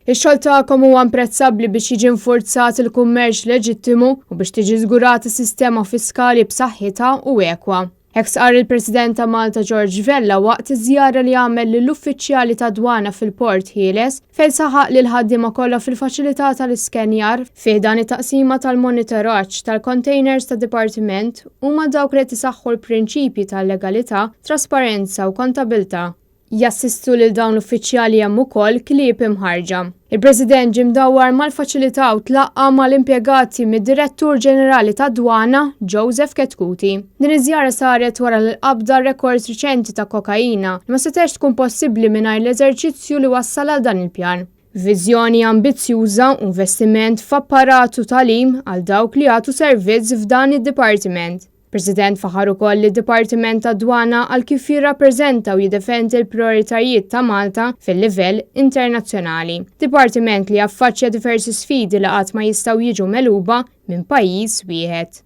Ix-xogħol tagħkom huwa imprezzabbli biex jiġi nfurzat il-kummerċ leġittimu u biex tiġi żgurata sistema fiskali b'saħħitha u ekwa. Hekk stqarr il-President ta' Malta George Vella waqt iż-żjara li għamel lill-uffiċjali tad-dwana fil-Port Ħieles fejn saħaq li l-ħaddiema kollha fil-faċilità tal-iskenjar fi ħdan it-taqsima tal-monitoraġġ tal-containers tad-Dipartiment huma dawk li qed isaħħu l-prinċipji tal-legalità, trasparenza u kontabilità. Jassistu lil dawn l-uffiċjali hemm ukoll klieb imħarrġa. Il-President ġie mdawwar mal-faċilità u tlaqqa' mal-impjegati mid-Direttur Ġenerali tad-Dwana, Joseph Chetcuti. Din iż-żjara saret wara l-qabda rekords riċenti ta' kokaina li ma setgħetx tkun possibbli mingħajr l-eżerċizzju li wassal għal dan il-pjan. Viżjoni ambizzjuża u investiment f'apparat u tagħlim għal dawk li jagħtu servizz f'dan id-dipartiment. President faħar ukoll lid-Dipartiment tad-Dwana għal kif jirrappreżenta u jiddefendi l-prijoritajiet ta' Malta fil-livell internazzjonali. Dipartiment li jaffaċċja diversi sfidi li qatt ma jistgħu jiġu megħluba minn pajjiż wieħed.